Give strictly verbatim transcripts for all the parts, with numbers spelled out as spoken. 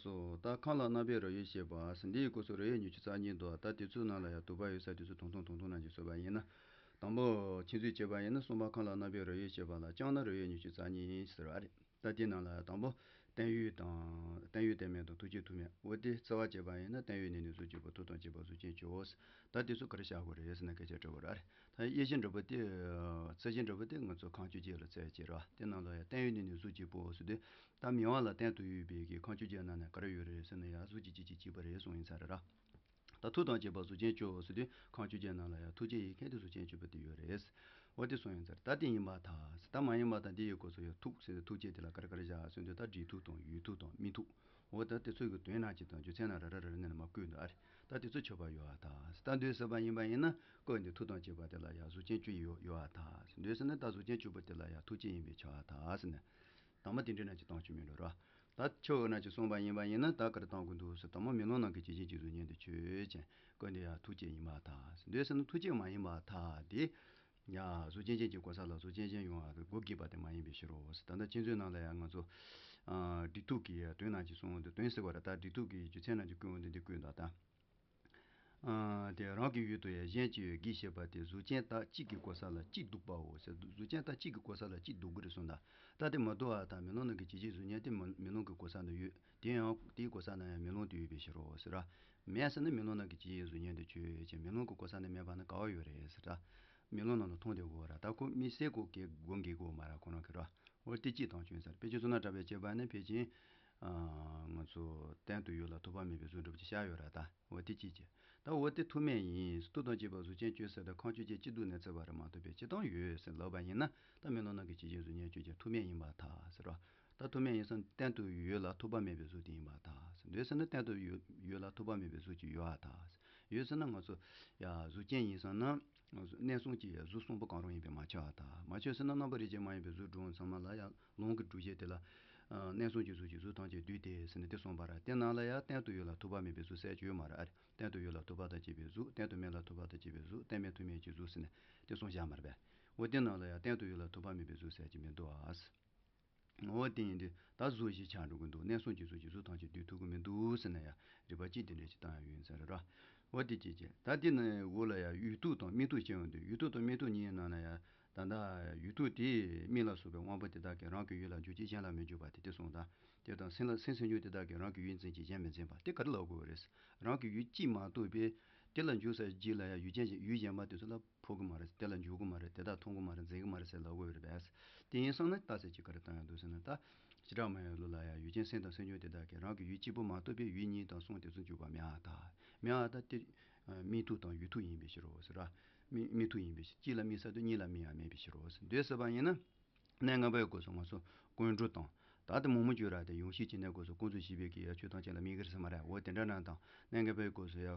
སོ། ད་ཁམས་ལ་རྣམ་པའི་རོ་ཡོད་ཅེས་པ། འདི་ཡི་སྐབས་སུ་རོ་ཡོད་ཉི་ཤུ་རྩ་གཉིས་འདུག་ད་དེ་ཚོའི་ནང་ལ་ཡང་དུ་བ་ཡོད་ས་དེ་ཚོ་དུང་ཐུང་དུང་ཐུང་རྣམས་ཀྱིས་བཟོས་པ་ཡིན་ན། དང་པོ་ཁྱིམ་མཚེས་བྱས་པ་ཡིན་ན་གསུམ་པ་ཁམས་ལ་རྣམ་པའི་རོ་ཡོད་ཅེས་པ་ལ་ལྕང་སྣ་རོ་ཡོད་ཉི་ཤུ་རྩ་གཉིས་ཟེར་བ་རེད། ད་དེའི་ནང་ལ་དང་པོ་བརྟན་གཡོ་དང་བརྟན་གཡོ་བརྟན་མེད་དང་ཐུགས་རྗེ་ཐུགས་མེད། འོ་དེ་རྩ་བ་བྱས་པ་ཡིན་ན་བརྟན་གཡོ་ནི་ནི་གཟུགས་ཀྱི་བུ་མཐུ་དང་བཅས་པ་གཟུགས་ཅན་བཅུའོ། ད་དེ་ཚོ་ག་རེ་བཞག་དགོས་རེད་ཟེར་ན་སྐད་ཆ་དྲི་བ་རེད། ད་དབྱེ་གཞི་འདྲ་པོ་དེ། རྩ་གཞི་འདྲ་པོ་དེ་ང་ཚོ་ཁམས་བཅོ་བརྒྱད་ལ་བཙལ་བྱས་ར། དེ་ནང་ལ་ཡང་བརྟན་གཡོ་ནི་ནི་གཟུགས་ཀྱི་བུའོ་ཟེར་དུས། ད་མི་དབང་ལ་བརྟན་དུ་གཡོ་བའི་གི་ཁམས་བཅོ་བརྒྱད་ནང་ནས་ག་རེ་ཡོད་རེད་ཟེར་ན་ཡང་གཟུགས་ཀྱི་སྤྱི་གཅིག་གཅིག་པ་རེད་གསུངས་ཡིན་ཚར་ར། ད་མཐུ་དང་བཅས་པ་གཟུགས་ཅན་བཅུའོ་ཟེར་དུས་ཁམས་བཅོ་བརྒྱད་ནང་ལ་ཡང་མཐུ་བཅས་ཡིན་མཁན་དེ་གཟུགས་ཅན་བཅུ་པོ་དེ་ཡོད་རེད། འོ་དེ་གསུངས་ཡིན་ཚར། ད་དེ་ཡིན་པར་ཐལ། ད་མ་ཡིན་པར་ཐལ། འདི་ཡི་སྐབས་སུ་ཡང་ཐུག་ཟེར་དུས་ཐུག་བཅས་དེ་ལ་ག་རེ་ག་རེ་བཞག་ཟེར་དུས་ད་འབྲེལ་ཐུག་དང་ཡུལ་ཐུག་དང་དམིགས་ཐུག་འོ་ད་དེ་ཚོ་གི་དོན་རྣམས་ཀྱི་དང་རྒྱུ་མཚན་རྣམས་ར་ར་ར་ར་ནས་མར་བཀོད་འདུག་ཨ་རེད། ད་དེ་ཚོ་ཆོད་པ་ཡོད་ཨ་ད། ད་འདོད་ཟེར་བ་ཡིན་པ་ཡིན་ན་སྐབས་འདི་མཐུ་དང་བཅས་པ་དེ་ལ་ཡང་གཟུགས་ཅན་བཅུ་ཡོད་ཡོད་ཨ་ད། འདོད་ཟེར་ན་ད་གཟུགས་ཅན་བཅུ་པོ་དེ་ལ་ཡང་ཐུག་བཅས་ཡིན་པས་ཆོག་ཨ་ད་ཟེར་ནས། དང་པོ་དེ་འདྲའི་རྣམས་ཀྱི་སྟངས་ཆོད་མི་འགྲོ་ར། ད་ཆོས་འོ་རྣམས་ཀྱིས་གསུངས་པ་ཡིན་པ་ཡིན་ན་ད་ག་རེ་བཏང་དགོས་འདུག་ཟེར། དང་པོ་མེ་ལོང་ནང་གི་ཇི་བཞིན་གྱི་གཟུགས་བརྙན་དུ་ཆོས་ཅན། སྐབས་འདི་ཡང་ཐུག་བཅས་ཡིན་པར་ཐལ། འདོད་ཟེར་ན་ཐུག་བཅས་མ་ཡིན་པར་ཐལ་ཏེ། ཡ། གཟུགས་ཅན་ཅན་གྱི་གོ་ས་ལ་གཟུགས་ཅན་ཅན་ཡོང་བ་དགོས་ཀྱི་པ་དེ་མ་ཡིན་པའི་ཕྱིར་རོ། ད་ལྟ་ཁྱེད་ཚོའི་ནང་ལ་ཡང་ང་ཚོ། ཨ། འབྲེལ་ཐུག་གི་དོན་རྣམས་ཀྱིས་གསུངས་འདུག་དོན་ཟེར་བ་ར་ད་འབྲེལ་ཐུག་གི་རྒྱུ་མཚན་རྣམས་ཀྱིས་བསྐུལ་འོང་དུས་འདི་བསྐུལ་འདུག་ད། ཨ། དེ་རང་གི་ཡུལ་དུ་ཡང་གཞན་གྱི་ཡུལ་གྱིས་ཞེས་པ་དེ་གཟུགས་ཅན་རྟག་གཅིག་གི་གོ་ས་ལ་གཅིག་འདུག་པའོ་ཟེར། གཟུགས་ཅན་རྟག་གཅིག་གི་གོ་ས་ལ་གཅིག་འདུག་གི་རེད་གསུངས་ད། ད་དེ་མ་འདུག་ཨ་ད་མེ་ལོང་ནང་གི་ཇི་བཞིན་གཟུགས་བརྙན་དེ་མེ་མེ་ལོང་གི་གོ་ས་ན་ཡོད། དེ་ཡང་དེའི་གོ་ས་ན་ཡང་མེ་ལོང་དེ་ཡོད་པའི་ཕྱིར་རོ་ཟེར་ར། མེད་ཟེར་ན་མེ་ལོང་ནང་གི་ཇི་བཞིན་གཟུགས་བརྙན་དེ་ཆོས་ཅན། མེ་ལོང་གི་གོ་ས་ན་མེད་པ་ན་ག་བ་ཡོད་རེད་ཟེར་ད། མེ་ལོང་ནང་ལ་མཐོང་དེ་དགོས་ར། ད་ཁོ་དམིགས་བསལ་གོ་གེ་སྒོམ་གེ་དགོས་མ་ར་ཁོ་རང་གི་ར། འོ་དེ་གཅིག་དང་ཆོས་ཟེར། དཔེ་ཆ་ཚོ་ན་གྲགས་པའི་བྱེད་པ་ནི་ཕལ་ཆེར། ཨ། ང་ཚོ་གཏན་དུ་ཡོད་ལ་ཐུག་པ་མེད་པའི་གཟུགས་འདྲ་པོ་ཅིག་ཤར་ཡོད་ར་ད། འོ་དེ་གཅིག་བྱས། ད་འོ་དེ་ཐུག་མེད་ཡིན། མཐུ་དང་བཅས་པ་གཟུགས་ཅན་བཅུ་ཟེར་ད་ཁམས་བཅོ་བརྒྱད་གཅིག་ཏུ་གནས་ཚུལ་བ་རེད་མ་གཏོགས་པའི་སྤྱིར་བཏང་ཡོད་ཟེར་ལབ་པ་ཡིན་ན་ད་མེ་ལོང་ནང་གི་ཇི་བཞིན་གཟུགས་བརྙན་བཅུ་ཅན་ཐུག་མེད་ཡིན་པར་ཐལ་ཟེར་རོ། ད་ཐུག་མེད་ཡིན་ཙང་གཏན་དུ་ཡོད་ལ་ཐུག་པ་མེད་པའི་གཟུགས་དེ་ཡིན་པར་ཐལ་ཟེར། འདོད་ཟེར་ན་གཏན་དུ་ཡོད་ཡོད་ལ་ཐུག་པ་མེད་པའི་གཟུགས་ཅིག་ཡོད་པར་ཐལ་ཟེར། ཡོད་ཟེར་ན་ང་ཚོ་ཡ་གཟུགས་ཅན་ཡིན་ཙང་ན། གནས་གསུམ་གྱི་གཟུགས་གསུམ་པོ་གང་རུང་ཡིན་པས་མ་ཁྱབ་པར་ཐལ། མ་ཁྱབ་ཟེར་ན་རྣམ་པ་རིགས་ཅན་མ་ཡིན་པའི་གཟུགས་སྒྲུབ་ཚང་མ་ལ་ཡང་ལུང་གི་སྒྲུབ་བྱེད་དེ་ལ། ཨ། གནས་གསུམ་གྱི་གཟུགས་ཀྱི་གཟུགས་ཐམས་ཅད་འདུས་ཏེ་ཟེར་ནས་དེ་གསུངས་པ་ར། དེ་ནང་ལ་ཡང་གཏན་དུ་ཡོད་ལ་ཐུག་པ་མེད་པའི་གཟུགས་ཟེར་གྱི་ཡོད་མ་རེད་ཨ་རེ། གཏན་དུ་ཡོད་ལ་ཐུག་པ་དང་བཅས་པའི་གཟུགས། གཏན་དུ་མེད་ལ་ཐུག་པ་དང་བཅས་པའི་གཟུགས། གཏན་མེད་ཐུག་མེད་ཀྱི་གཟུགས་ཟེར་ནས་དེ་གསུངས་བཞག་མ་རེད་པས། འོ་དེ་ནང་ལ་ཡང་གཏན་དུ་ཡོད་ལ་ཐུག་པ་མེད་པའི་གཟུགས་ཟེར་གྱི་མི་འདུག་ཨ། འོ་དེ་ཡིན་དུས་ད་གཟུགས་བཞི་ཆགས་འགྲོ་གི་འདུག་གནས་གསུམ་གྱི་གཟུགས་ཀྱི་གཟུགས་ཐམས་ཅད་འདུས་ཐུབ་ཀྱི་མི་འདུག་ཟེར་ན་ཡང་རིགས་པ་གཅིག་དེ་འདྲ་ཞིག་བཏང་ཡང་ཡོད་ས་རེད་ར། འོ་དེ་གཅིག་བྱས། ད་དེ་ནས་འོག་ལ་ཡང་ཡུལ་ཐུག་དང་དམིགས་ཐུག་ཅེས་ཡོང་དུས་ཡུལ་ཐུག་དང་དམིགས་ཐུག་གཉིས་ནང་ན་ཡང་ད་ལྟ་ཡུལ་ཐུག་དེ་མིག་ལ་སོགས་པའི་དབང་པོ་དེ་དག་གིས་རང་གི་ཡུལ་ལ་འཇུག་ཅིང་གཞན་ལ་མི་འཇུག་པ་དེ་དེ་གསུངས་དང་། དེ་དང་སེམས་ལ་སེམས་སེམས་བྱུང་དེ་དག་གིས་རང་གི་ཡུལ་འཛིན་ཅིང་གཞན་མི་འཛིན་པ་དེ་ག་རེ་ལབ་དགོས་པ་རེད། རང་གི་ཡུལ་གཅིག་མ་གཏོགས་པའི་དེ་ལ་འཇུག་ས་རྗེས་ལ་ཡང་ཡུལ་ཅན་ཡུལ་གཞན་པ་དེ་ཚོ་ལ་འཕོ་གི་མ་རེད། དེ་ལ་འཇུག་གི་མ་རེད། དེ་དག་མཐོང་གི་མ་རེད། འཛིན་གི་མ་རེད་ཟེར་ལབ་དགོས་པ་རེད་པས། དེ་ཡིན་སོང་ན་རྟགས་གསལ་གྱིས་ག་རེ་བཏང་ཡོང་འདུག་ཟེར་ན་ད། བྱེ་བྲག་སྨྲ་བའི་ལུགས་ལ་ཡང་ཡུལ་ཅན་སེམས་དང་སེམས་བྱུང་དེ་དག་གིས་རང་གི་ཡུལ་གཅིག་པུ་མ་གཏོགས་པའི་ཡུལ་གཉིས་དང་གསུམ་དེ་ཚོ་འཇུག་པ་མེད་པར་ཐལ། མེད་པར་ཐལ་ཏེ། དམིགས་ཐུག་དང་ཡུལ་ཐུག་ཡིན་པའི་ཕྱིར་རོ་ཟེར་ར། དམིགས་དམིགས་ཐུག་ཡིན་པའི་ཕྱིར། གཅིག་ལ་དམིགས་ས་དང་གཉིས་ལ་དམིགས་ཡང་མེད་པའི་ཕྱིར་རོ་ཟེར། འདོད་ཟེར་བ་ཡིན་ན། གནས་ལྔ་པའི་སྐབས་སུ་ང་ཚོ་ཀུན་འགྲོ་དང་། ད་ལྟ་མང་མོ་བརྗོད་ར་དེ་ཡང་ཤེས་ཀྱི་གནས་སྐབས་སུ་ཀུན་རྫོབ་ཤེས་པའི་གི་ཡ་ཆོས་ཐམས་ཅད་ལ་དམིགས་ཀྱི་རེད་ཟེར་མ་རེད། འོ་དེ་འདྲ་ན་དང་གནས་ལྔ་པའི་སྐབས་སུ་ཡ།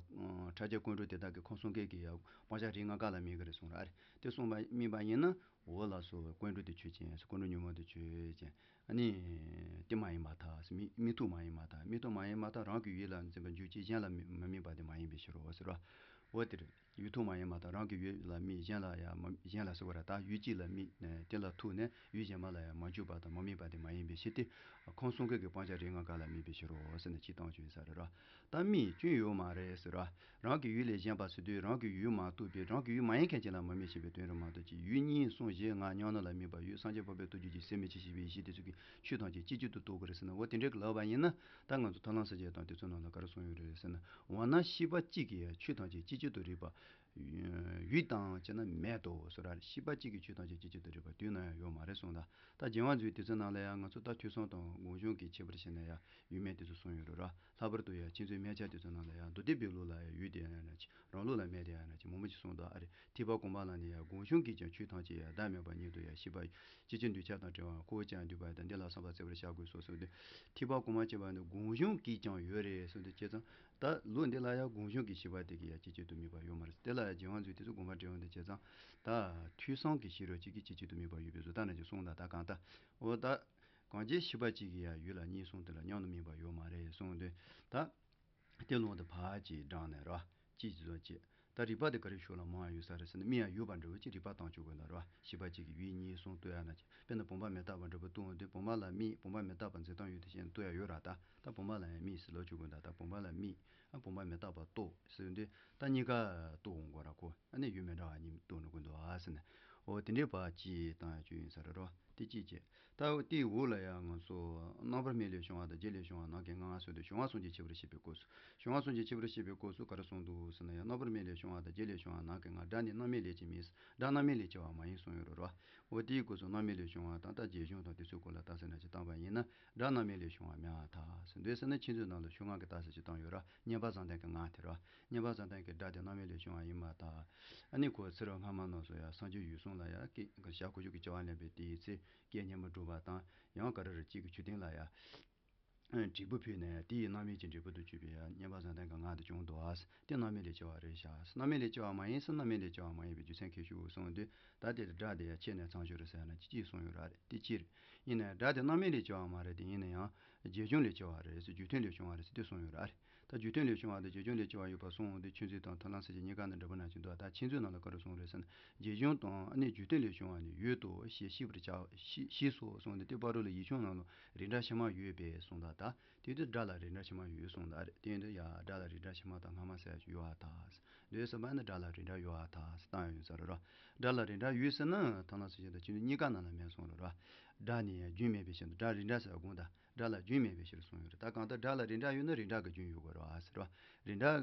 ཕྲ་རྒྱས་ཀུན་འགྲོ་དེ་དག་གི་ཁམས་གསུམ་ཀའི་གི་ཡ་སྤང་བྱ་རིགས་ལྔ་ཀ་ལ་དམིགས་ཀྱི་རེད་གསུངས་ར་རེད། དེ་གསུངས་པ་དམིགས་པ་ཡིན་ན། འོ་ལགས་སོ། ཀུན་འགྲོ་དེ་ཆོས་ཅན། ཀུན་འགྲོ་ཉོན་མོངས་དེ་ཆོས་ཅན། ཨ་ནི། དེ་མ་ཡིན་པར་ཐལ། དམིགས་དམིགས་ཐུག་མ་ཡིན་པར་ཐལ། དམིགས་ཐུག་མ་ཡིན་པར་ཐལ། རང་གི་ཡུལ་ལ་འཛིན་པ་འཇུག་ཅིང་གཞན་ལ་མི་མི་དམིགས་པ་དེ་མ་ཡིན་པའི་ཕྱིར་རོ་ཟེར་བ། འོ་དེ་རེད། ཡུལ་ཐུག་མ་ཡིན་པར་ཐལ། རང་གི་ཡུལ་ལ་དམིགས། གཞན་ལ་ཡང་མ་གཞན་ལ་ཟེར་བ་རེད། ད་ཡུལ་གཅིག་ལ་དམིགས་ནས་དེ་ལ་ཐུག་ནས་ཡུལ་གཞན་པ་ལ་ཡང་མ་འཇུག་པ་དང་མ་དམིགས་པ་དེ་མ་ཡིན་པའི་ཕྱིར་ཏེ། ཁམས་གསུམ་ཀའི་གི་སྤང་བྱ་རིགས་ལྔ་ཀ་ལ་དམིགས་པའི་ཕྱིར་རོ་ཟེར་ནས་ཅིག་བཏང་བྱུང་ས་རེད་ར། ད་དམིགས་སྐྱོན་ཡོད་མ་རེད་ཟེར་ར། རང་གི་ཡུལ་ལས་གཞན་པ་ཟེར་དུས་རང་གི་ཡུལ་མ་གཏོགས་པའི་རང་གི་ཡུལ་མ་ཡིན་མཁན་ཅིག་ལ་མ་དམིགས་ཞེས་པའི་དོན་རེད་མ་གཏོགས་ཅིག་ཡུལ་གཉིས་གསུམ་བཞི་ལྔ་མཉམ་རྣམས་ལ་དམིགས་པ་ཡོད། སངས་རྒྱས་འཕགས་པའི་ཐུགས་རྒྱུད་ཀྱི་སེམས་མི་མཁྱེན་ཞེས་པའི་ཡེ་ཤེས་དེ་ཚོ་གི་ཆོས་ཐམས་ཅད་གཅིག་གཅིག་ཏུ་རྟོགས་ཀྱི་རེད་ཟེར་ན། འོ་དེ་འདྲའི་གི་ལབ་པ་ཡིན་ན། ད་ང་ཚོ་ཐར་ལམ་ས་བཅད་དང་དེ་ཚོ་ནང་ལ་ག་རེ་གསུངས་ཡོད་རེད་ཟེར་ན། འོ་ན་ཤེས་པ་གཅིག་གིས་ཡང་ཆོས་ཐམས་ཅད་གཅིག་གཅིག་ཏུ་རིག་པ་ཡུལ་དང་བཅས་ན་མེད་དོ་ཟེར་ར། ཤེས་པ་གཅིག་གིས་ཆོས་ཐམས་ཅད་གཅིག་གཅིག་ཏུ་རིག་པ་དུས་ནམ་ཡང་ཡོད་མ་རེད་གསུངས་ད། ད་རྒྱལ་དབང་མཛོད་དེ་ཚོ་ནང་ལ་ཡང་ང་ཚོ་ད་ཐོས་བསམ་དང་སྒོམ་བྱུང་གི་ཁྱད་པར་བྱས་ན་ཡང་ཡུལ་མེད་དེ་ཚོ་གསུངས་ཡོད་རེད་ར། ལྷག་པར་དུ་ཡང་ཁྱེད་ཚོའི་སྨད་ཆ་དེ་ཚོ་ནང་ལ་ཡང་མདོ་སྡེ་པའི་ལུགས་ལ་ཡང་ཡུལ་དེ་ཡང་ན་ཅིག་རང་ལུགས་ལ་མེད་དེ་ཡང་ན་ཅིག་མང་པོ་ཅིག་གསུངས་འདུག་ཨ་རེ། ཐེག་པ་གོང་མ་ལ་ནི་ཡང་སྒོམ་བྱུང་གིས་ཀྱང་ཆོས་ཐམས་ཅད་ཡང་བདག་མེད་པ་ཉིད་དུ་ཡང་ཤེས་པ། སྤྱི་ཆོས་འདུས་བྱས་དང་བྲལ་བའམ་ཁོ་བོས་ཀྱང་འདུས་པ་ཡང་དང་འདི་ལ་སོགས་པ་བརྩེ་བར་བྱ་དགོས་སོ་གསུངས་ཏེ། ཐེག་པ་གོང་མ་ཅེས་པ་ནི་སྒོམ་བྱུང་གིས་ཀྱང་ཡོད་རེད་གསུངས་ཏེ། བྱས་ཙང་ད་ལུགས་འདི་ལ་ཡང་སྒོམ་བྱུང་གི་ཤེས་པ་དེ་གིས་ཡང་གཅིག་གཅིག་ཏུ་དམིགས་པ་ཡོད་མ་རེད། དེ་ལ་ཡང་རྒྱལ་དབང་མཛོད་དེ་ཚོ་དགོངས་པ་འགྲེལ་ཡོང་དུས། བྱས་ཙང་ད་ཐོས་བསམ་གྱི་ཤེས་རབ་གཅིག་གིས་གཅིག་གཅིག་ཏུ་དམིགས་པ་ཡོད་པའི་བཟོ་ལྟ་ནང་ཅིག་གསུངས་ད། ད་གང་ལྟར་འོ་ད་གང་ཅི་ཤེས་པ་གཅིག་གིས་ཡང་ཡུལ་ལ་གཉིས་གསུམ་དེ་ལ་མཉམ་དུ་དམིགས་པ་ཡོད་མ་རེད་གསུངས་དུས། ད་དེ་ལུང་དེ་ཕར་ཅིག་དྲངས་ནས་ར་ཅིག་བཟོ་ཅིག་ད་རིགས་པ་དེ་ག་རེ་ཤུགས་ལ་མང་ཡོད་ས་རེད་ཟེར་ན། མིག་ཡང་ཡོད་པ་འདྲ་བོ་ཅིག་རིགས་པ་བཏང་བཅུག་དགོས་ན་རེད་བ། ཤེས་པ་གཅིག་གིས་ཡུལ་གཉིས་གསུམ་རྟོགས་ཡ་ན་ཅིག་དཔེར་ན་བུམ་པ་མི་རྟག་པ་འདྲ་བོ་རྟོགས་འོང་དུས། བུམ་པ་ལ་མིག་བུམ་པ་མི་རྟག་པ་འཛིན་སྟངས་ཡོད་དེ་བཞིན་རྟོགས་ཡ་ཡོད་ར། ད་ད་བུམ་པ་ལ་ཡང་མིག་ཟེར་ལབ་བཅུག་དགོས་ན། ད་བུམ་པ་ལ་མིག་ཨ་བུམ་པ་མི་རྟག་པ་རྟོགས་ཟེར་དུས། ད་གཉིས་ཀ་རྟོགས་འོང་གོ་ར་ཁོ། ཨ་ནི་ཡུལ་མི་འདྲ་བ་གཉིས་རྟོགས་འགྲོ་གི་འདུག་ཨ་ཟེར་ནས། འོ་དེ་འདྲའི་བར་གྱི་བཏང་ཡ་ཅིག་ཡིན་ས་རེད་རོ། དེ་གཅིག་བྱས། ད་དེའི་འོག་ལ་ཡང་ང་ཚོ་རྣམ་པར་སྨིན་ལས་བྱུང་བ་དང་། རྒྱུ་ལས་བྱུང་བ་ནམ་མཁའི་ངང་ཟེར་དུས། བྱུང་བ་གསུམ་གྱི་ཁྱད་པར་བཤད་པའི་སྐབས་སུ། བྱུང་བ་གསུམ་གྱི་ཁྱད་པར་བཤད་པའི་སྐབས་སུ་ག་རེ་གསུངས་འདུག་ཟེར་ན། ཡང་རྣམ་པར་སྨིན་ལས་བྱུང་བ་དང་། རྒྱུ་ལས་བྱུང་བ་ནམ་མཁའི་ངང་། སྒྲ་ནི་རྣམ་སྨིན་ལས་སྐྱེས་མིན། སྒྲ་རྣམ་སྨིན་ལས་སྐྱེ་བ་མ་ཡིན་གསུངས་ཡོད་རེད་རོ། འོ་དེའི་སྐབས་སུ་རྣམ་སྨིན་ལས་བྱུང་བ་དང་། ད་རྒྱུ་བྱུང་དང་དེ་ཚོའི་སྐོར་ལ་ད་ཟེར་ན་ཅིག་བཏང་པ་ཡིན་ན། སྒྲ་རྣམ་སྨིན་ལས་བྱུང་བ་མེད་པར་ཐལ་ཟེར། འདོད་ཟེར་ན་ཁྱེད་ཚོའི་ནང་ལ་ཤོད་སྔགས་ཀྱི་རྟགས་ཟེར་ཅིག་བཏང་ཡོད་ར། བརྙན་པར་བཟང་ལྡན་གྱི་ངག་དེ་ར། བརྙན་པར་བཟང་ལྡན་གྱི་སྒྲ་དེ་རྣམ་སྨིན་ལས་བྱུང་བ་ཡིན་པར་ཐལ། ཨ་ནི་ཁོ་ཚེ་རབས་སྔ་མ་ནང་སོ་ཡ་སངས་རྒྱས་འོད་སྲུང་ལ་ཡ་ཀྱི་ཞག་གོ་ཆོད་ཀྱི་སྐྱེ་བ་ལེན་པའི་དེའི་ཚེ་སྐད་སྙན་མོ་སྒྲོག་པ་དང་། ཡང་ག་རེ་རེ་གཅིག་གི་མཆོད་རྟེན་ལ་ཡ་འབྲས་བུ་ཕུལ་ནས། དེ་ཡི་རྣམ་སྨིན་གྱི་འབྲས་བུ་དུ་གྱུར་པའི་ཡ་བརྙན་པར་བཟང་ལྡན་གྱི་ངག་དེ་བྱུང་འདུག་ཨ། དེ་རྣམ་སྨིན་ལས་སྐྱེ་བ་རེད་ཤག་རྣམ་སྨིན་ལས་སྐྱེ་བ་མ་ཡིན་ཟེར། རྣམ་སྨིན་ལས་སྐྱེ་བ་མ་ཡིན་པའི་རྒྱུ་མཚན་ཁྱད་ཞུགས་གསུངས་དུས། ད་དེ་སྒྲ་དེ་ཡ་ཁྱེད་ནས་ཚང་ཞོར་རེད་ཟེར་ན་ཅི་གསུངས་ཡོད་ར་རེད། དེ་སྤྱིར་ཡིན་ནའི་སྒྲ་དེ་རྣམ་སྨིན་ལས་སྐྱེ་བ་མ་རེད་དེ། ཡིན་ན་ཡང་རྒྱུ་བྱུང་ལས་སྐྱེ་བ་རེད་ཟེར། རྒྱུ་མཐུན་ལས་བྱུང་བ་རེད་ཟེར་དེ་གསུངས་ཡོད་ར་རེད། ད་རྒྱུ་མཐུན་ལས་བྱུང་བ་དང་རྒྱུ་བྱུང་ལས་སྐྱེ་བ་ཡོད་པ་གསུངས་འོང་དུས། ཁྱེད་ཚོས་དང་ཐར་ལམ་ས་བཅད་གཉིས་ཀ་ནང་འདྲ་པོ་ན་ཅིག་འདུག་ད་ཁྱེད་ཚོའི་ནང་ལ་ག་རེ་གསུངས་རེད་ཟེར་ན། རྒྱུ་བྱུང་དང་ཨ་ནི་རྒྱུ་མཐུན་ལས་བྱུང་བ་ནི་ཡོད་དོ་ཞེས་ཤེས་པར་བྱ་ཞེས་ཤེས་སོ་གསུངས་ཏེ། དེ་བར་དུ་ལ་ཡིག་ཆུང་ནང་ལ་རིགས་འདྲ་ཕྱི་མ་ཡོད་པས་གསུངས་ད། ད་དེ་དུས་སྒྲ་ལ་རིགས་འདྲ་ཕྱི་མ་ཡོད་གསུངས་ད་རེད། དེ་ཡིན་དུས་ཡ་སྒྲ་ལ་རིགས་འདྲ་ཕྱི་མ་དང་སྔ་མ་ཟེར་ཡ་ཅིག་ཡོད་པར་ཐལ། འདོད་ཟེར་བ་ནི་སྒྲ་ལ་རིགས་འདྲ་ཡོད་པར་ཐལ་ཟེར་བཏང་ཡ་ཡིན་ས་རེད་ར། སྒྲ་ལ་རིགས་འདྲ་ཡོད་ཟེར་ན་ཐར་ལམ་ས་བཅད་དང་ཁྱེད་ཚོ་གཉིས་ཀ་ནང་ལ་མེད་གསུངས་རེད་ར། སྒྲ་ནི་ཡང་རྒྱུན་མེད་པའི་ཕྱིར་དང་། སྒྲ་རིགས་འདྲ་ཟེར་བ་དགོངས་དག་སྒྲ་ལ་རྒྱུན་མེད་པའི་ཕྱིར་གསུངས་ཡོད་རེད། ད་གང་ལྟར་སྒྲ་ལ་རིགས་འདྲ་ཡོད་ན་རིགས་འདྲ་གི་རྒྱུན་ཡོད་དགོས་རེད་བ་ཟེར་བ། རིགས་འདྲ་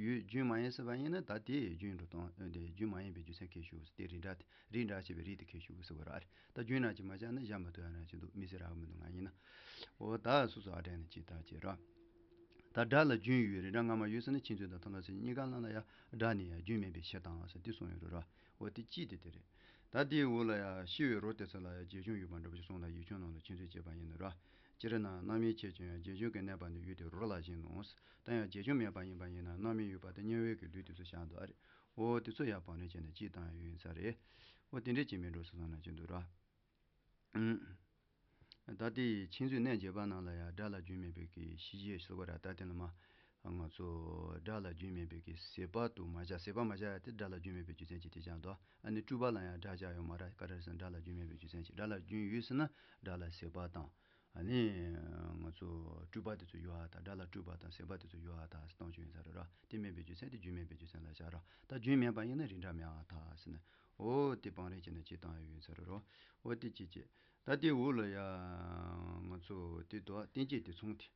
ཡོད་རྒྱུན་མ་ཡིན་ཟེར་བ་ཡིན་ན། ད་དེ་རྒྱུན་འགྲོ་སྟངས་དེ་རྒྱུན་མ་ཡིན་པའི་རྒྱུ་མཚན་ཁྱད་ཞུགས་ཟེར། དེ་རིགས་འདྲ་དེ་རིགས་འདྲ་ཞེས་པའི་རིགས་དེ་ཁྱད་ཞུགས་ཟེར་བ་རེད། ད་རྒྱུན་ན་ཅིག་མ་བཞག་ན་བཞག་མི་ཐུབ་ཡ་ན་ཅིག་འདུག་མི་ཟེར་རག་གི་མི་འདུག་ང་ཡིན་ན། འོ་ད་སོ་སོ་ཨ་དྲན་ནས་ཅིག་ད་ཅེས་ར། ད་སྒྲ་ལ་རྒྱུན་ཡོད་རིགས་འདྲ་སྔ་མ་ཡོད་ཟེར་ན། ཁྱེད་ཚོས་དང་ཐར་ལམ་ས་བཅད་གཉིས་ཀ་ནང་ལ་ཡ་སྒྲ་ནི་ཡ་རྒྱུན་མེད་པའི་ཕྱིར་དང་ཟེར་དེ་གསུངས་ཡོད་རེད་ར། འོ་དེ་གཅིག་དེ་དེ་རེད། ད་དེའི་འོག་ལ་ཡ་ཤི་བའི་རོ་དེ་ཚོ་ལ་ཡ་རྗེས་འཇུག་ཡོད་པ་འདྲ་པོ་ཞིག་གསུངས་ལ། ཡིག་ཆུང་ནང་ལ་ཁྱེད་ཚོས་བྱས་པ་ཡིན་ན་ར། སྤྱིར་ན་རྣམ་སྨིན་ཆེ་ཆུང་ཡང་རྗེས་འཇུག་གི་གནས་པ་ནི་ཡུལ་དེ་རོ་ལ་བཞིན་ནོ། ད་ཡང་རྗེས་འཇུག་མེད་པ་ཡིན་པ་ཡིན་ན། རྣམ་སྨིན་ཡོད་པ་དེ་དམྱལ་བའི་གི་ལུས་དེ་ཚོ་བཞག་འདུག་ཨ་རེད། འོ་དེ་ཚོ་ཡ་བང་རིམ་བྱས་ནས་གཅིག་བཏང་ཡ་ཡོད་ཡིན་ས་རེད། འོ་དེ་འདྲས་ཅིག་མིན་འགྲོ་ཟེར་སོང་ན་ཅི་འདུག་ར། ཨུམ། ད་ལྟའི་ཁྱེད་ཚོའི་གནས་བརྒྱད་པ་ནང་ལ་ཡང་སྒྲ་ལ་རྒྱུན་མེད་པའི་གི་ཤེས་བྱེད་ཟེར་བ་ར། ད་དེ་ལ་མ་ང་ཚོ་སྒྲ་ལ་རྒྱུན་མེད་པའི་གི་ཟད་པ་དུ་མ་བཞག་ཟད་པ་མ་བཞག་ཡ་དེ་སྒྲ་ལ་རྒྱུན་མེད་པའི་རྒྱུ་མཚན་གྱིས་དེ་བཞག་འདུག་ཨ་ནི་སྤྲོས་པ་ལ་ཡང་སྒྲ་བཞག་ཡོད་མ་རེད། ག་རེ་ཟེར་ན་སྒྲ་ལ་རྒྱུན་ཡོད་ཟེར་ན། སྒྲ་ལ་ཟད་པ་དང་། ཨ་ནི་ང་ཚོ་སྤྲོས་པ་དེ་ཚོ་ཡོད་ཨ་ད། སྒྲ་ལ་སྤྲོས་པ་དང་ཟད་པ་དེ་ཚོ་ཡོད་ཨ་ད་ཟེར་གཏོང་རྒྱུ་ཡིན་ས་རེད་ར། དེ་མེད་པའི་རྒྱུ་མཚན་དེ་རྒྱུན་མེད་པའི་རྒྱུ་མཚན་ལ་བཞག་ར། ད་རྒྱུན་མེད་པ་ཡིན་ན་རིགས་འདྲ་མེད་ཨ་ད་ཟེར་ན། འོ་དེ་བང་རིམ་བྱས་ནས་གཅིག་བཏང་ཡ་ཡོད་ས་རེད་རོ། འོ་དེ་གཅིག་བྱས། ད་དེའི་འོག་ལ་ཡ་ང་ཚོ་དེ་དོ་རྟེན་བཅས་དེ་མཚུངས་དེ།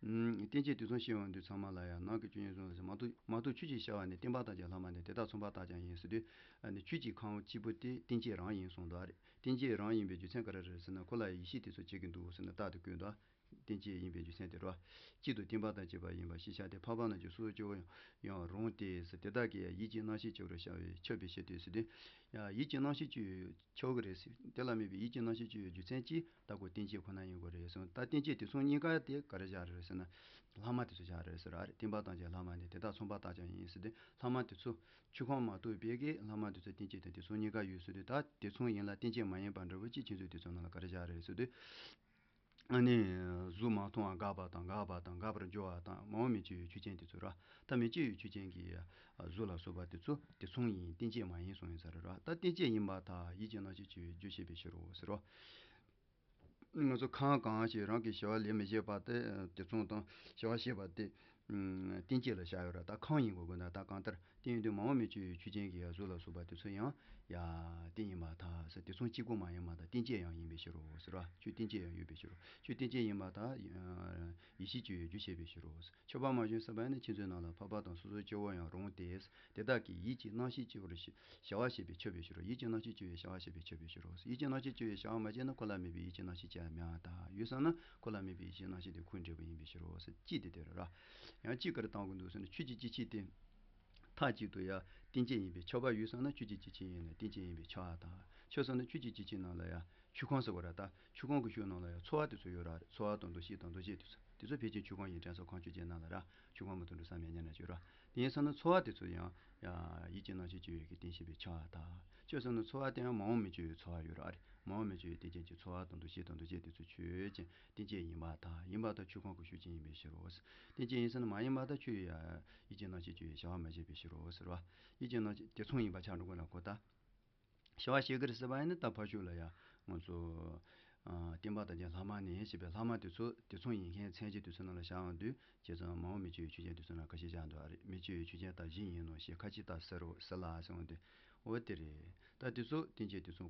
ཨུམ། རྟེན་བཅས་དེ་མཚུངས་ཤེས་ཡོང་དུས་ཚང་མ་ལ་ཡང་ནང་གི་སྤྱོད་ཡོན་གསུངས་ལ་ཟེར། མ་གཏོགས་མ་གཏོགས་ཆོས་ཅན་ཤར་བ་ནི། བརྟེན་པ་དང་བཅས་ལྷག་མ་ནི། དེ་དག་མཚུངས་པ་རྟགས་ཀྱང་ཡིན་ཟེར་དུས། ཨ་ནི་ཆོས་ཅན་གང་གཅིག་པུ་དེ་རྟེན་བཅས་རང་ཡིན་གསུངས་འདུག་ཨ་རེད། རྟེན་བཅས་རང་ཡིན་པའི་རྒྱུ་མཚན་ག་རེ་རེད་ཟེར་ན། ཁོ་ལ་ཡིད་ཤེས་དེ་ཚོ་བྱེད་ཀྱི་འདུག་ཟེར་ན་རྟགས་དེ་བཀོད་འདུག་རྟེན་བཅས་ཡིན་པའི་རྒྱུ་མཚན་དེ་རོ། གཅིག་ཏུ་བརྟེན་པ་དང་བཅས་པ་ཡིན་པ་ཤེས་བྱ་སྟེ། འཕགས་པ་རྣམས་ཀྱི་སོ་སོར་སྐྱེ་བོ་ཡང་ཡང་རུང་སྟེ་ཟེར། དེ་དག་གི་ཡིད་ཀྱི་རྣམ་ཤེས་སྐྱེ་བོར་ཤར་བས་ཁྱབ་པའི་ཕྱིར་ཏེ་ཟེར་དུས། ཡང་ཡིད་ཀྱི་རྣམ་ཤེས་སྐྱེ་བོས་ཁྱབ་ཀྱི་རེད་ཟེར། དེ་ལ་དམིགས་པའི་ཡིད་ཀྱི་རྣམ་ཤེས་སྐྱེ་བོའི་རྒྱུ་མཚན་གྱིས་ད་ཁོ་རྟེན་བཅས་ཁོ་ན་ཡིན་དགོས་རེད་གསུངས། ད་རྟེན་བཅས་དེ་མཚུངས་གཉིས་ཀ་དེ་ག་རེ་བཞག་རེད་ཟེར་ན། ལྷག་མ་དེ་ཚོ་བཞག་རེད་ཟེར་ར། རྟེན་པ་དང་བཅས་ལྷག་མ་ནི། དེ་དག་མཚུངས་པ་རྟགས་ཀྱང་ཡིན་ཟེར་དུས། ལྷག་མ་དེ་ཚོ་ཆོས་ཁམས་མ་གཏོགས་པའི་གི་ལྷག་མ་དེ་ཚོ་རྟེན་བཅས་དང་དེ་མཚུངས་གཉིས་ཀ་ཡོད་ཟེར་དུས། ད་དེ་མཚུངས་ཡིན་ལ་རྟེན་བཅས་མ་ཡིན་པ་འདྲ་བོ་ཅིག་ཁྱེད་ཚོས་དེ་ཚོ་ནང་ལ་ག་རེ་བཞག་རེད་ཟེར་དུས། ཨ་ནི་གཟུགས་མ་མཐོང་བ་འགགས་པ་དང་། འགག་པ་དང་འགག་པར་འགྱུར་བ་དང་། མ་འོངས་མི་སྐྱེ་བའི་ཆོས་ཅན་དེ་ཚོ་ར། ད་མི་སྐྱེ་བའི་ཆོས་ཅན་གྱི་གཟུགས་ལ་སོགས་པ་དེ་ཚོ་དེ་མཚུངས་ཡིན། རྟེན་བཅས་མ་ཡིན་གསུངས་ཡིན་ས་རེད་ར། ད་རྟེན་བཅས་ཡིན་པར་ཐལ། ཡིད་ཀྱི་རྣམ་ཤེས་སྐྱེ་བོའི་རྒྱུ་བྱེད་པའི་ཕྱིར་རོ་ཟེར་རོ། ང་ཚོ་ཁམས་གང་ཞིག་རང་གི་བྱ་བ་ལས་མི་བྱེད་པ་དེ་དེ་མཚུངས་དང་། བྱ་བ་བྱེད་པ་དེ་རྟེན་བཅས་ལ་བཞག་ཡོད་ར། ད་ཁམས་ཡིན་དགོས་དགོས་ན། ད་གང་ལྟར་དེ་ཡིན་དུས་མ་འོངས་མི་སྐྱེ་བའི་ཆོས་ཅན་གྱི་ཡ་གཟུགས་ལ་སོགས་པ་དེ་ཚོ་ཡང་ཡ་རྟེན་ཡིན་པར་ཐལ་ཟེར། དེ་མཚུངས་གཅིག་པུ་མ་ཡིན་པར་ཐལ། རྟེན་བཅས་ཡང་ཡིན་པའི་ཕྱིར་རོ་ཟེར་བ། ཁྱོད་རྟེན་བཅས་ཡང་ཡོད་པའི་ཕྱིར་རོ། ཁྱོད་རྟེན་བཅས་ཡིན་པར་ཐལ། ཡིད་ཤེས་སྐྱེ་བོའི་རྒྱུ་བྱེད་པའི་ཕྱིར་རོ། ཁྱབ་པ་མ་བྱུང་ཟེར་བ་ནི་ཁྱེད་ཚོའི་ནང་ལ་འཕགས་པ་དང་སོ་སོར་སྐྱེ་བོ་ཡང་རུང་སྟེ། དེ་དག་གི་ཡིད་ཀྱི་རྣམ་ཤེས་སྐྱེ་བོར་ཤེས་བྱ་བ་བྱེད་པའི་ཁྱབ་པའི་ཕྱིར་རོ། ཡིད་ཀྱི་རྣམ་ཤེས་སྐྱེ་བོའི་བྱ་བ་བྱེད་པའི་ཁྱབ་པའི་ཕྱིར་རོ། ཡིད་ཀྱི་རྣམ་ཤེས་སྐྱེ་བོའི་བྱ་བ་མ་བྱས་ན། ཁོ་ལ་དམིགས་པའི་ཡིད་ཀྱི་རྣམ་ཤེས་སྐྱེ་བ་མེད་པར་ཐལ། ཡོད་ཙང་ན་ཁོ་ལ་དམིགས་པའི་ཡིད་ཀྱི་རྣམ་ཤེས་དེ་ཁོའི་འབྲས་བུ་ཡིན་པའི་ཕྱིར་རོ་ཟེར། གཅིག་དེ་དེ་རེད་ར། ཡང་གཅིག་ག་རེ་བཏང་དགོས་འདུག་ཟེར་ན། ཆོས་ཀྱི་སྐྱེ་མཆེད་དེ་མཐའ་གཅིག་ཏུ་ཡང་རྟེན་ཅན་ཡིན་པས་ཁྱབ་པ། ཡོད་ཙང་ན་ཆོས་ཀྱི་སྐྱེ་མཆེད་ཡིན་ན་རྟེན་ཅན་ཡིན་པས་ཁྱབ་པར་ཐལ། ཁྱབ་ཙང་ན་ཆོས་ཀྱི་སྐྱེ་མཆེད་ནང་ལ་ཡང་ཆོས་ཁམས་ཟེར་བ་ར། ད་ཆོས་ཁམས་ཀྱི་ཕྱོགས་ནང་ལ་ཡང་ཚོར་བ་དེ་ཚོ་ཡོད་ར། ཚོར་བ་དང་འདུ་ཤེས་དང་འདུ་བྱེད་དེ་ཚོ། དེ་ཚོ་ཕལ་ཆེར་ཆོས་སྐོར་ཡིན་དྲན་སོགས་གང་བྱུང་ཅན་རྣམས་ལ་ར་ཆོས་སྐོར་མ་དོན་དུ་བསམ་ཡང་ཉན་ན་བྱོས་ར། དེ་ཡིན་ཙང་ན་ཚོར་བ་དེ་ཚོ་ཡང་ཡིད་ཀྱི་རྣམ་ཤེས་སྤྱོད་ཡུལ་གྱི་རྟེན་བྱེད་པའི་ཆ་དང་ཁྱོད་སོང་ན་ཚོར་བ་དེ་ཡང་མ་འོངས་མི་སྤྱོད་ཡུལ་ཚོར་བ་ཡོད་ར། ཨ་རེ་མ་འོངས་མི་སྤྱོད་ཡུལ་རྟེན་ཅན་གྱི་ཚོར་བ་དང་འདུ་ཤེས་དང་འདུ་བྱེད་དེ་ཚོ་ཆོས་ཅན་རྟེན་ཅན་ཡིན་པར་ཐལ། ཡིན་པར་ཐལ་ཆོས་ཁོང་གི་ཤུགས་ཅན་ཡིན་པའི་ཕྱིར་རོ། རྟེན་ཅན་ཡིན་ཟེར་ན་མ་ཡིན་པར་ཐལ་ཁྱོད་ཡིད་ཀྱི་རྣམ་ཤེས་སྤྱོད་ཡུལ་བྱ་བ་མ་བྱས་པའི་ཕྱིར་རོ་ཟེར་བ། ཡིད་ཀྱི་རྣམ་ཤེས་དེ་མཚུངས་ཡིན་པ་ཆགས་འགྲོ་དགོས་ན་གོ་ད། བྱ་བ་བྱེད་ཀྱི་རེད་ཟེར་བ་ཡིན་ན་ད་ཕར་ཕྱོགས་ལ་ཡང་ང་ཚོ་ཨ་བསྟན་པ་དང་ལྡན་ལྷག་མ་ནས་ཞེས་པའི་ལྷག་མ་དེ་ཚོ་དེ་མཚུངས་ཡིན་མཁན་མཚན་གཞི་དེ་ཚོ་ནང་ལ་བཞག་འོང་དུས་བྱས་ཙང་མ་འོངས་མི་སྤྱོད་ཡུལ་ཆོས་ཅན་དེ་ཚོ་ནང་ཁ་ཤས་བཞག་འདུག་ཨ་རེ། མི་སྤྱོད་ཡུལ་ཆོས་ཅན་དག་གཞི་ཡིན་ནོ་ཞེས་ཁ་ཅིག་ད་ཟེར་རོ་ཟེར་ལ་ཟེར་འོང་དུས་འོ་དེ་རེད། ད་དེ་ཚོ་རྟེན་ཅན་དེ་ཚོ་